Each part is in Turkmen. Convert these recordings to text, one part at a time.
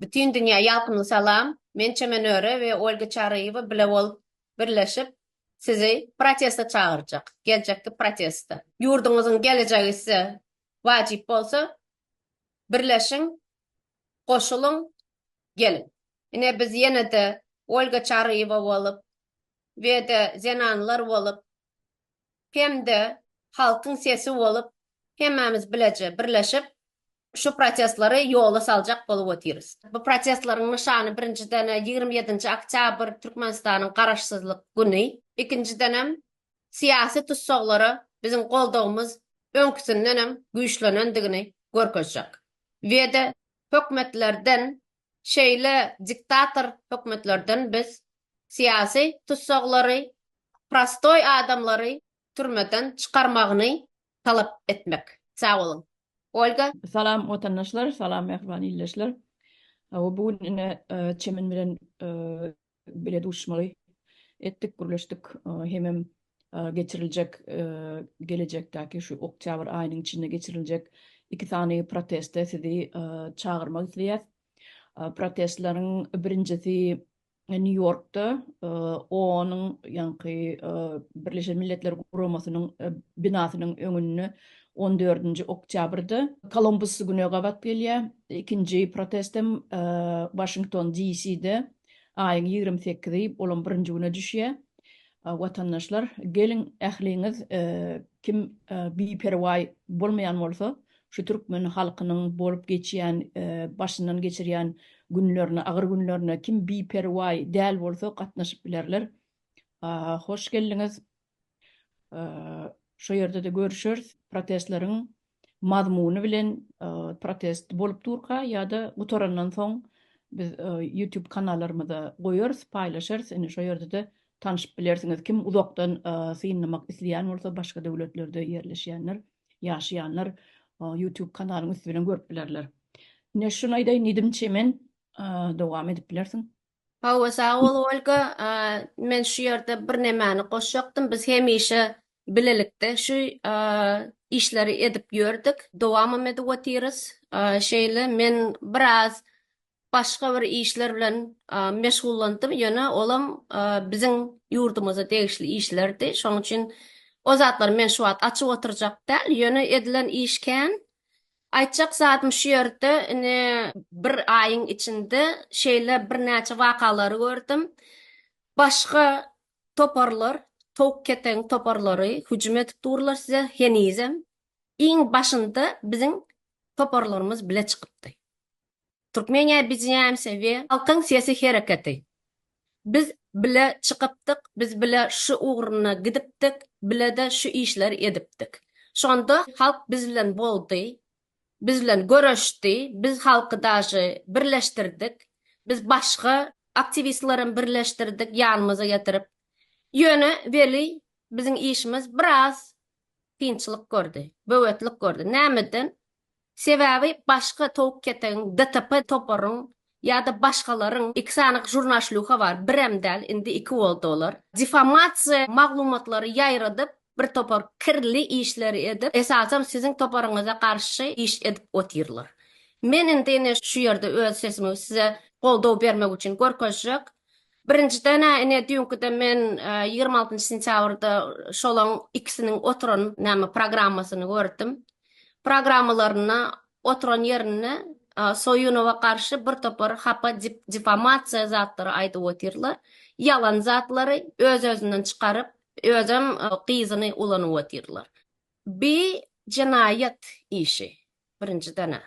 Bütin dünýä ýalkymly salam! Men Çemen Öre we Olga Çaryýewa bile bolup birleşip sizi proteste çagyrjak. Geljekki proteste. Ýurduňyzyň gelejegi size wajyp bolsa birleşiň, goşulyň, geliň. Ine biz ýene-de Olga Çaryýewa bolup we-de zenanlar bolup hem-de halkyň sesi bolup hemmämiz bileje birleşip şu protestleri ýola saljak bolup otyrys. Bu protestleriň nyşany birinjiden-ä 27-nji oktýabr Türkmenistanyň Garaşsyzlyk güni, ikinjidenem syýasy tussaglara biziň goldawymyz öňküsindenem güýçlenendigini görkezjek we-de hökümetlerden şeýle diktator hökümetlerden biz syýasy tussaglary, prostoý adamlary türmeden çykarmagyny talap etmek. Sag boluň. Olga. Salam watandaşlar, salam mähriban ildeşler. Hawa bu gün ine Çemen bilen bile duşuşmaly etdik, gürleşdik. Hemem geçiriljek gelejekdäki şu oktýabr aýynyň içinde geçiriljek iki sany proteste sizi çagyrmak isleýäs. Protestleriň birinjisi Nýu-Ýorkda OON-yň ýaňky Birleşen Milletler Guramasynyň binasynyň öňünde on dördünji oktýabrda Kolumbus güne gabat gelýär. Ikinji protestem Waşington DC-de aýyň 28-i, olam birinji güne düşýär. Watandaşlar, geliň ähliňiz kim biperwaý bolmaýan bolsa, şu türkmen halkynyň bolup geçýän, başyndan geçirýän günlerine, agyr günlerine kim biperwaý däl bolsa gatnaşyp bilerler. Hoş geldiňiz. Şo ýerde-de görüşeris. Protestleriň mazmuny bilen protest bolup durka ýa-da gutarandan soň biz YouTube kanallarymyza goýarys, paýlaşarys. Indi şo ýerde-de tanşyp bilersiňiz. Kim uzakdan synlamak isleýän bolsa, başga döwletlerde ýerleşýänler ýaşaýanlar YouTube kanalyň üsti bilen görüp bilerler. Ine şuny aýdaýyn diýdim Çemen, dowam edip bilersiň. Hawa sag bol Olga. Men şu ýerde bir nemäni goşjakdym. Biz hemişe bilelikde şu işleri edip ýördük. Dowamam edip otyrys. Şeýle men biraz başga bir işler bilen meşgullandym, ýöne olam biziň ýurdumyza degişli işlerdi. Şonuň üçin o zatlary men şu wagt açyp oturjak däl, ýöne edilen iş kän. Aýtjak zadym şu ýerde ine bir aýyň içinde şeýle birnäçe wakalary gördüm. Başga toparlar, towuk ketegiň toparlary hüjüm edip durlar size henizem. Iň başynda biziň toparlarymyz bile çykypdy. Türkmeniýa obýedinýaýmsýa we Halkyň sesi hereketi. Biz bile çykypdyk, biz bile şu ugruna gidipdik, bile-de şu işleri edipdik. Şonda halk biz bilen boldy, biz bilen göreşdi, biz halky daşy birleşdirdik, biz başga aktiwistlerem birleşdirdik ýanymyza getirip. Ýöne weli biziň işimiz biraz kynçylyk gördi, böwetlik gördi. Nämeden? Sebäbi başga towuk ketegiň, DTP toparyň ýa-da başgalaryň iki sany žurnaşlýuha bar, birem däl, indi iki boldy olar. Difamasiýa maglumatlary ýaýradyp, bir topar kirli işleri edip, esasam siziň toparyňyza garşy iş edip otyrlar. Men indi ine şu ýerde öz sesimi size goldaw bermek üçin görkezjek. Birinjiden-ä ine düýnküde men 26 sentýabrda şolaň ikisiniň oturan näme programmasyny gördüm. Programmalarynda oturan ýerinde Soýunowa garşy bir topar hapa difamasiýa zatlary aýdyp otyrlar. Ýalan zatlary öz-özünden çykaryp, özem gyzyny ulanyp otyrlar. Bi jenaýat işi, birinjiden-ä.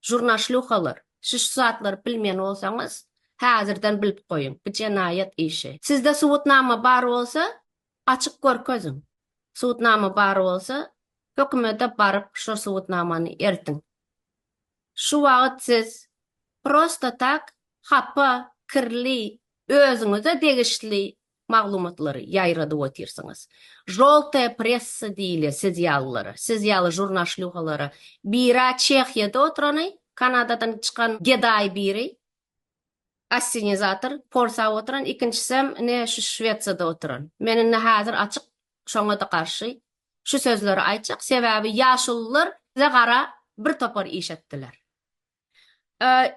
Žurnaşlýuhalar, siz şu zatlary bilmeýän bolsaňyz, häzirden bilip goýuň, bu jenaýat işi. Sizde subutnama bar bolsa, açyk görkeziň. Subutnama bar bolsa, hökümete baryp şo subutnamany ertiň. Şu wagt siz prosto tak hapa, kirli, özüňize degişli maglumatlary ýaýradyp otyrsyňyz. Žoltaýa pressa diýilýär siz ýalylara, siz ýaly žurnaşlýuhalara. Biri-ä Çehiýada oturany, Kanadadan çykan gedaý biri, assenizator, porsap oturan, ikinjisem ine şu Şwesiýada oturan. Men indi häzir açyk şoňa-da garşy şu sözleri aýtjak, sebäbi ýaşulular size gara bir topar iş etdiler.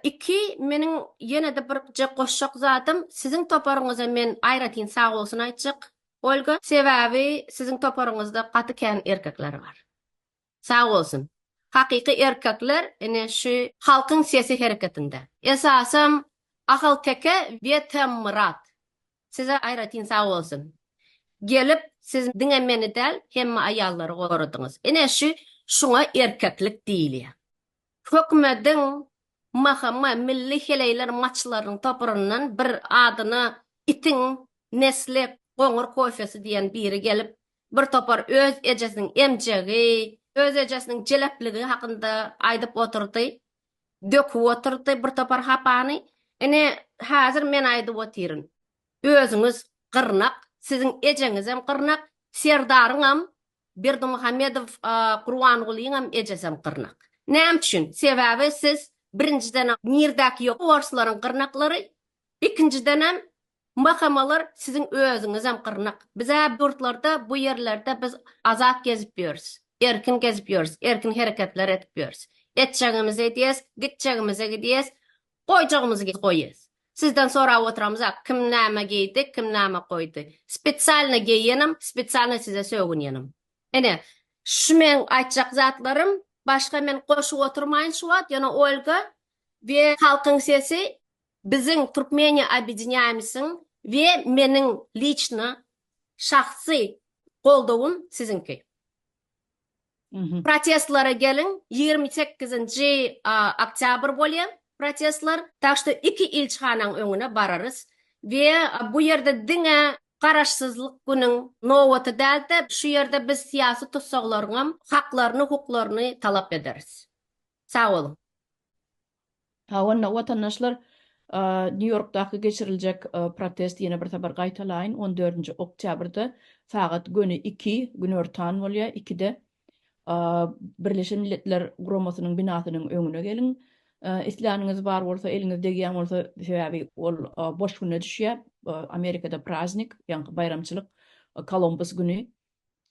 Iki, meniň ýene-de birje goşjak zadym, siziň toparyňyza men aýratyn sag bolsun aýtjak, Olga. Sebäbi siziň toparyňyzda gaty kän erkekler bar. Sag bolsun. Hakyky erkekler ine şu Halkyň sesi hereketinde. Esasam Ahalteke we Tmmyrat. Size aýratyn sag bolsun. Gelip siz diňe meni däl hemme aýallary goradyňyz. Ine şu şuňa erkeklik diýilýär. Hökümediň MHM, Milli heleýler maçlarynyň toparyndan bir adyna itiň Nestle goňur kofesi diýen biri gelip, bir topar öz ejesiniň emjegi, öz ejesiniň jelepligi hakynda aýdyp oturdy, döküp oturdy bir topar hapany. Ine, häzir men aýdyp otyryn. Özüňiz gyrnak, siziň ejeňizem gyrnak, Serdaryňam Berdimuhamedow Gurbangulyňam ejesem gyrnak. Näme üçin? Sebäbi siz birinjidenem nirdäki ýok orslaryň gyrnaklary, ikinjidenem MHM-lar siziň özüňizem gyrnak. Bizä ýurtlarda bu ýerlerde biz azat gezip ýörüs. Erkin gezip ýörüs, erkin hereketler edip ýörüs. Etjegimizi edýäs, gitjegimize gidýäs, goýjagymyzy goýýas. Sizden sorap oturamyzak, kim näme geýdi, kim näme goýdy. Spesialno geýenim, spesialno size sögünýenim. Ine, şu meň aýtjak zatlarym, başga men goşup oturmaýyn şu wagt, ýöne Olga we Halkyň sesi biziň Turkmeniýa obýedinýaýmysyň we meniň liçno şahsy goldawym siziňki. Protestlere geliň, 28-nji oktýabr bolýar protestler. Tak şto iki ilçihanaň öňüne bararys we bu ýerde diňe Garaşsyzlyk günüň nobaty däl-de, şu ýerde biz syýasy tussaglaryňam haklaryny, hukuklaryny talap ederis. Sag boluň. Hawa, watandaşlar, Nýu-Ýorkdaky geçiriljek protest ýene bir sapar gaýtalaýyn, on dördünji oktýabrda sagat göni iki, günortan bolýar, ikide Birleşen Milletler Guramasynyň binasynyň öňüne geliň. Isläniňiz bar bolsa, eliňiz degýän bolsa, sebäbi ol boş güne düşýär, Amerikada praznik, ýaňky baýramçylyk, Kolumbus güni.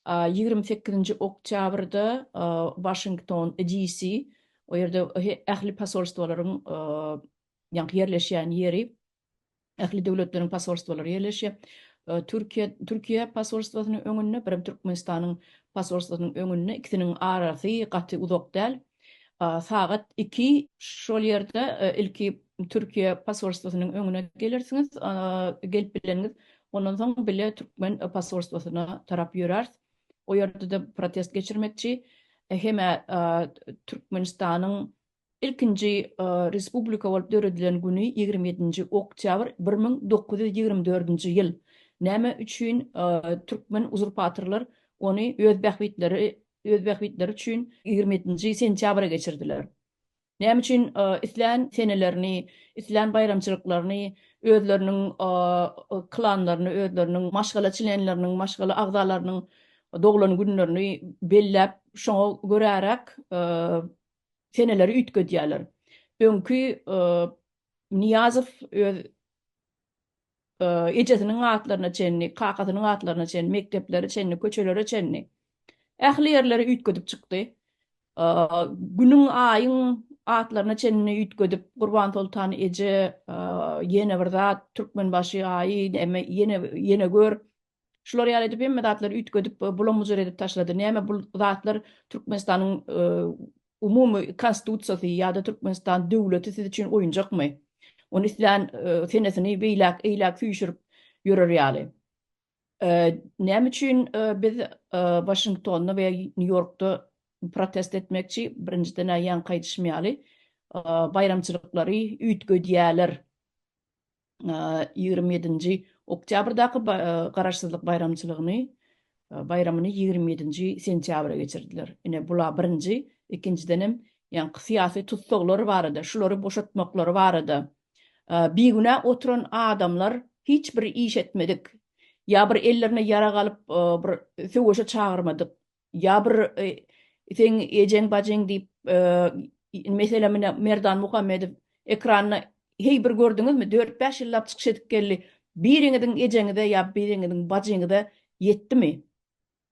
28-nji oktýabrda Waşington, DC, o ýerde ähli posolstwolaryň ýaňky ýerleşýän ýeri, ähli döwletleriň posolstwolary ýerleşýär. Türkiýe, Türkiýe posolstwasynyň öňünde, birem Türkmenistanyň posolstwasynyň öňünde, ikisiniň arasy gaty uzak däl. Sagat iki şol ýerde ilki Türkiýe posolstwasynyň öňüne gelersiňiz, gelip bileniňiz, ondan soň bile türkmen posolstwasyna tarap ýöräris. O ýerde-de protest geçirmekçi. Hem-ä Türkmenistanyň ilkinji respublika bolup döredilen güni 27-nji oktýabr 1924-nji ýyl. Näme üçin türkmen uzurpatorlar ony öz bähbitleri öz bähbitleri üçin 27-nji sentýabra geçirdiler? Näme üçin islän senelerini, islän baýramçylyklaryny özleriniň klanlaryny, özleriniň maşgala çlenleriniň, maşgala agzalarynyň doglan günlerini belläp, şoňa göräräk seneleri üýtgedýärler. Öňki Nyýazow öz ejesiniň atlaryna çenli, kakasynyň atlaryna çenli, mekdeplere çenli, köçelere çenli ähli ýerleri üýtgedip çykdy. Günüň, aýyň atlaryna çenli üýtgedip, Gurbansoltan eje, ýene bir zat, Türkmenbaşy aýy, näme, ýene, ýene gör. Şular ýaly edip hemme zatlary üýtgedip, bulam-bujur edip taşlady. Näme bul zatlar Türkmenistanyň umumy konstitusiýasy ýa-da Türkmenistan döwleti siz üçin oýunjakmy? Ony islän senesini beýläk, eýläk süýşürip ýörer ýaly. Näme üçin biz Waşingtonda we Nýu-Ýorkda protest etmekçi? Birinjiden-ä ýaňky aýdyşym ýaly, baýramçylyklary üýtgedýärler. 27-nji oktýabrdaky Garaşsyzlyk baýramçylygyny baýramyny 27-nji sentýabra geçirdiler. Ine bula birinji, ikinjidenem ýaňky syýasy tussaglar barada, şulary boşatmaklary barada bigünä oturan adamlar hiç bir iş etmedik, ýa bir ellerine ýarag alyp bir söweşe çagyrmadyk, Ýa bir seň ejeň bajyň diýip meselem ine Merdan Muhammedow ekranda heý bir gördüňizmi dört-bäş ýyllap çykyş edip geldi biriňiziň ejeňize ýa biriňiziň bajyňyza ýetdimi?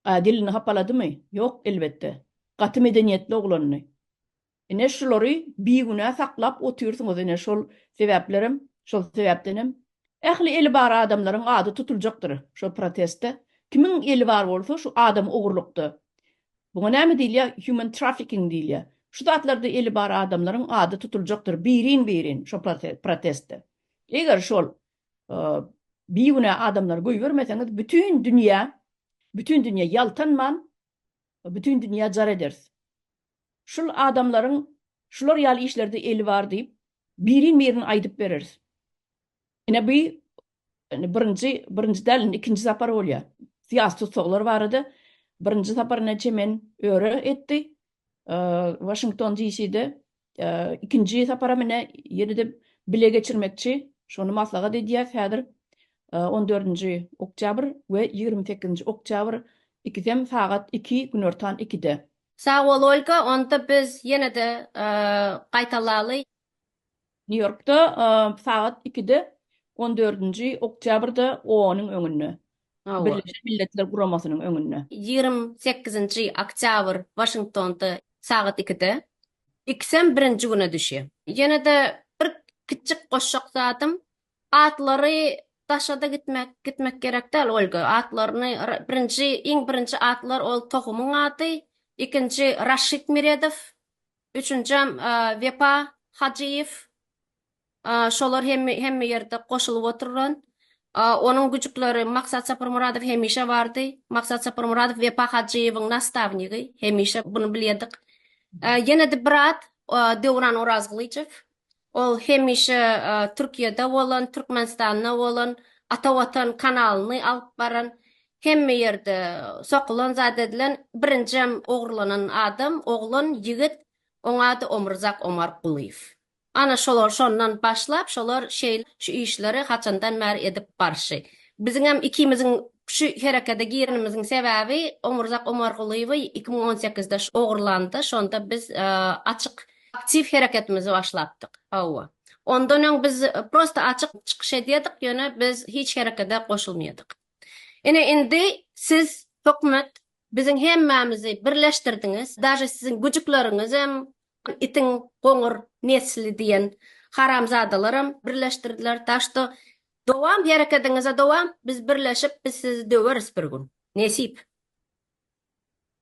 A dilini hapaladymy? Ýok elbetde. Gaty medeniýetli oglandy. Ine şulary bigünä saklap otyrsyňyz ine şol sebäplerem şol sebäpdenem ähli eli bar adamlaryň ady tutuljakdyr şol protestde kimiň eli bar bolsa şu adam ogurlykda buňa näme diýilýär human trafficking diýilýär şu zatlarda eli bar adamlaryň ady tutuljakdyr birin birin şo protestde eger şol bigünä adamlary goýbermeseňiz bütin dünýä bütin dünýä ýaltanman bütin dünýä jar ederis. Şul adamlaryň şular ýaly işlerde eli bar diýip, birin-birin aýdyp bereris. Ine bu indi birinji, birinji däl, indi ikinji sapar bolýar. Syýasy tussaglar barada birinji sapar ine Çemen Öre etdi. Waşington DC-de. Ikinji saparam ine ýene-de bile geçirmekçi. Şony maslahat edýäs häzir. On dördünji oktýabr we 28-nji oktýabr ikisem sagat iki, günortan ikide. Sag bol Olga, onda biz ýene-de gaýtalaly. Nýu-Ýorkda sagat ikide, on dördünji oktýabrda OON-yň öňünde. Hawa. Birleşen Milletler Guramasynyň öňünde. 28-nji oktýabr Waşingtonda sagat ikide. Ikisem birinji güne düşýär. Ýene-de bir kiçjik goşjak zadym, Atlary daşada gitmek gitmek gerek däl Olga atlaryny birinji iň birinji atlar ol Tohumyň ady ikinji Raşid Meredow üçünjem Wepa Hajyýew şolar hemme hemme ýerde goşulyp oturan onuň güjükleri Maksat Saparmyradow hemişe bardy Maksat Saparmyradow Wepa Hajyýewiň nastawnigi hemişe buny bilýärdik ýene-de bir at Döwran Orazgylyjow Ol hemişe Türkiýede bolan, Türkmenistanda bolan, Ata Watan kanalyny alyp baran, hemme ýerde sokulan zat edilen birinjem ogurlanan adam, oglan, ýigit, oň ady Omrzak Omargulyýew. Ana şolar şondan başlap şolar şeýle şu işleri haçandan bäri edip barşy. Biziňem ikimiziň şu herekede girenimiziň sebäbi Omrzak Omargulyýewi 2018-de ogurlandy, şonda biz açyk Aktiw hereketimizi başlapdyk. Hawa. Ondan öň biz prosta açyk çykyş edýärdik, ýöne biz hiç herekede goşulmaýardyk. Ine indi siz hökümet biziň hemmämizi birleşdirdiňiz. Daže siziň güjükleriňizem itiň goňur nesli diýen haramzadalaram birleşdirdiler. Tak şto dowam herekediňize dowam biz birleşip biz sizi döweris bir gün. Nesip.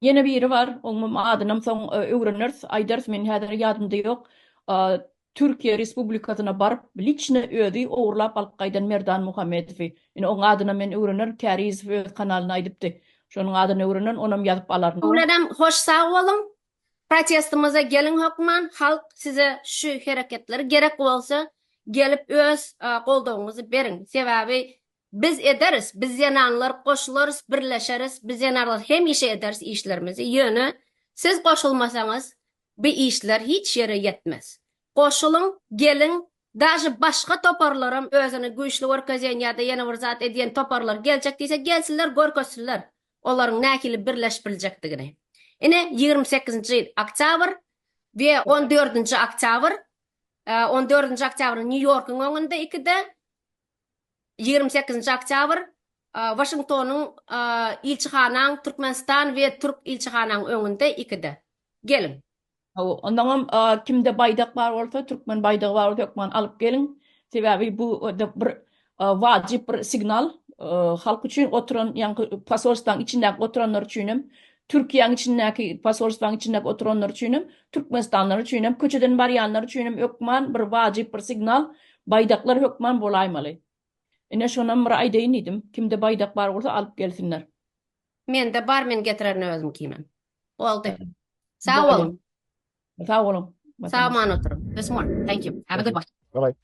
Ýene biri bar, oňam adynam soň öwreneris, aýdarys, men häzir ýadymda ýok. Türkiýe Respublikasyna baryp, liçno özi ogurlap alyp gaýdan Merdan Muhammedowy. Ine, oň adynam men öwrenerin, Kärizow öz kanalynda aýdypdy. Şonuň adyny öwrenerin, onam ýazyp alaryn. Bilenem hoş sag boluň. Protestimize geliň hökman, halk size şu hereketleri gerek bolsa gelip öz goldawyňyzy beriň. Sebäbi Biz ederis, biz zenanlar goşularys, birleşeris, biz zenanlar hemişe ederis işlerimizi, ýöne siz goşulmasaňyz bi işler hiç ýere ýetmez. Goşulyň, geliň, daže başga toparlaram özüni güýçli görkezýän ýa-da ýene bir zat edýän toparlar geljek diýse gelsinler görkezsinler olaryň nähili birleşip biljekdigini. Ine 28-nji oktýabr we 14-nji oktýabr, 14-nji oktýabr Nýu-Ýorkuň öňünde ikide, 28-nji oktýabr Waşingtonyň ilçihanaň Türkmenistan we türk ilçihanaň öňünde ikide. Geliň. Hawa, ondaňam kimde baýdak bar bolsa, türkmen baýdagy bar bolsa hökman alyp geliň. Sebäbi bu bir wajyp bir signal halk üçin oturan ýaňky posolstwaň içindäki oturanlar üçinem, Türkiýäň içindäki posolstwaň içindäki oturanlar üçinem, türkmenistanlylar üçinem, köçeden barýanlar üçinem hökman bir wajyp bir signal Baýdaklar hökman bolaýmaly. Ine şonam bir aýdaýyn diýdim. Kimde baýdak bar bolsa alyp gelsinler. Mende bar men getirerin özümkinem. Boldy. Sag boluň. Sag boluň. Sag man oturyň. This more. Thank you. Have a good one. Bye bye.